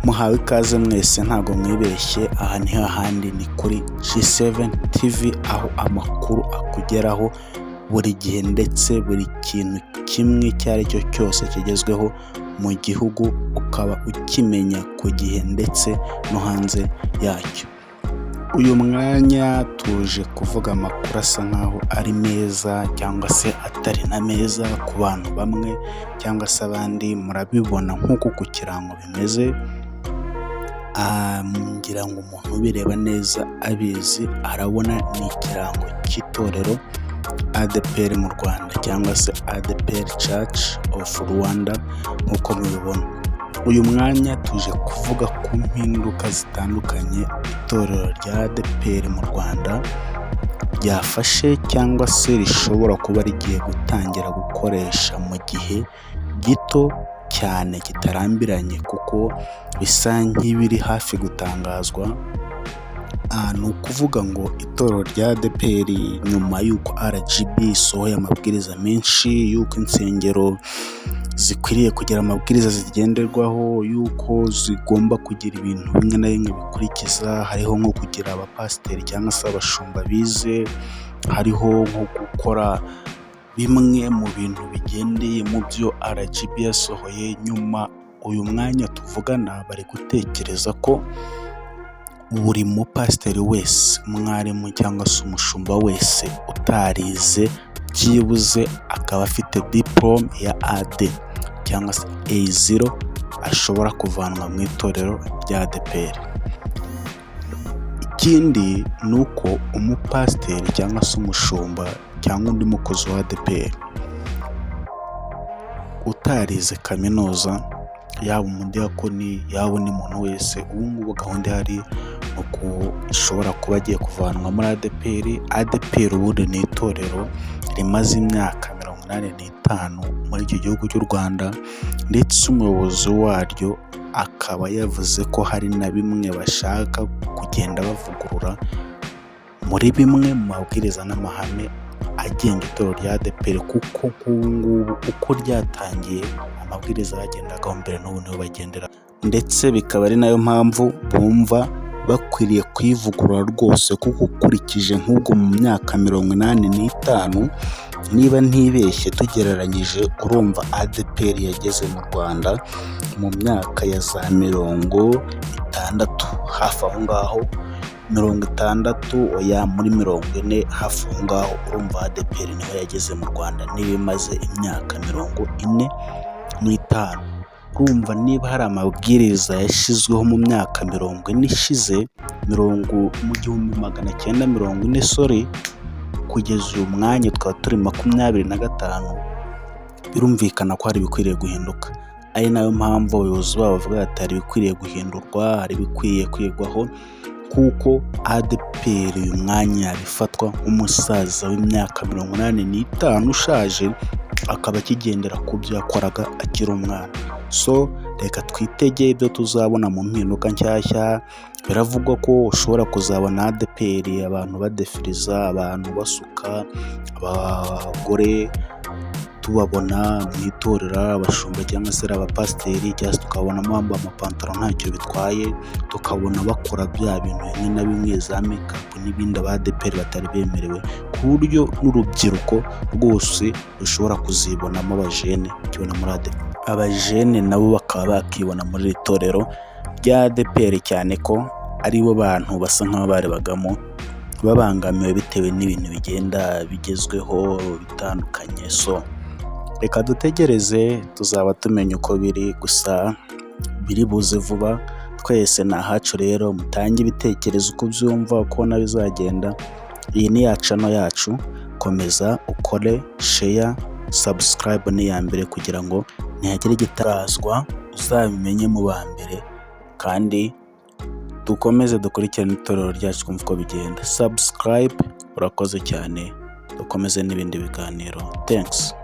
Muhawe ikaze mwese, ntabwo mwibeshye, aha ni hahandi, ni kuri G7 TV, aho amakuru akugeraho buri gihe, ndetse buri kintu kimwe icyo ari cyo cyose kigezweho mu gihugu ukaba ukimenya ku gihe, ndetse no hanze yacyo. Uyu mwanya tuje kuvuga amakuru asa nkaho ari meza cyangwa se atari na meza ku bantu bamwe cyangwa se abandi. Murabibona nk'uko ku kirango bimeze, ngira ngo umuntu ubireba neza abizi arabona ni ikirango cy'itorero ADEPR mu Rwanda cyangwa se ADEPR Church of Rwanda nk'uko mubibona. Uyu mwanya tuje kuvuga ku mpinduka zitandukanye itorero rya ADEPR mu Rwanda ryafashe cyangwa se rishobora kuba rigiye gutangira gukoresha mu gihe gito cyane kitarambiranye, kuko bisa nk'ibiri hafi gutangazwa. Ni ukuvuga ngo itorero rya ADEPR, nyuma y'uko RGB isohoye amabwiriza menshi y'uko insengero zikwiriye kugira amabwiriza zigenderwaho, y'uko zigomba kugira ibintu bimwe na bimwe bikurikiza, hariho nko kugira abapasiteri cyangwa se abashumba bize, hariho nko gukora bimwe mu bintu bigendeye mu byo RGB yasohoye. Nyuma uyu mwanya tuvugana bari gutekereza ko buri mupasiteri wese, umwarimu cyangwa se umushumba wese utarize, byibuze akaba afite diporome ya A2 cyangwa se A0, ashobora kuvanwa mu itorero rya ADEPR. Ikindi ni uko umupasiteri cyangwa se umushumba cyangwa undi mukozi wa ADEPR utarize kaminuza, yaba umudiyakoni, yaba undi muntu wese, ubu ngubu gahunda ihari ni uko ishobora kuba agiye kuvanwa muri ADEPR. ADEPR ubundi ni itorero rimaze imyaka 85 muri iki gihugu cy'u Rwanda, ndetse umuyobozi waryo akaba yavuze ko hari na bimwe bashaka kugenda bavugurura muri bimwe mu mabwiriza n'amahame agenga itorero rya ADEPR, kuko nk'ubu ngubu uko ryatangiye, amabwiriza bagendagaho mbere n'ubu niyo bagendera, ndetse bikaba ari nayo mpamvu bumva bakwiriye kuyivugurura rwose, kuko ukurikije nk'ubwo mu myaka 85, niba ntibeshye tugereranyije, urumva ADEPR yageze mu Rwanda mu myaka ya za 60 hafi aho ngaho, 60, oya, muri 40 hafi aho ngaho. Urumva ADEPR niho yageze mu Rwanda, niba imaze imyaka 45, urumva niba hari amabwiriza yashyizweho mu myaka 40 ishize, mirongo mu 1940, sorry, kugeza uyu mwanya tukaba turi 25, birumvikana ko hari ibikwiriye guhinduka, ari nayo mpamvu abayobozi babo bavuga bati hari ibikwiriye guhindurwa, hari ibikwiye kwigwaho, kuko ADEPR uyu mwanya bifatwa nk'umusaza w'imyaka 85 ushaje, akaba akigendera ku byo yakoraga akiri umwana. So reka twitege ibyo tuzabona mu mpinduka nshyashya. Biravugwa ko ushobora kuzabona ADEPR abantu badefiriza, abantu basuka, abagore tubabona mu itorero ari abashumba cyangwa se ari abapasiteri, cyangwa se tukabonamo bambaye amapantaro ntacyo bitwaye, tukabona bakora bya bintu bimwe na bimwe, za makeup n'ibindi aba ADEPR batari bemerewe, ku buryo n'urubyiruko rwose rushobora kuzibonamo, abajene bakibona muri ADEPR, abajene nabo bakaba bakibona muri iri torero rya ADEPR, cyane ko aribo bantu basa nk'aho barebagamo babangamiwe bitewe n'ibintu bigenda bigezweho bitandukanye. So reka dutegereze, tuzaba tumenya uko biri, gusa biri buze vuba. Twese ni ahacu rero, mutange ibitekerezo uko ubyumva, uko ubona bizagenda. Iyi ni ya channel yacu, komeza ukore share, subscribe ni iya mbere, kugira ngo nihagira igitangazwa uzabimenye mu ba mbere, kandi dukomeze dukurikirane itorero ryacu, twumve uko bigenda. Subscribe, urakoze cyane, dukomeze n'ibindi biganiro. Thanks.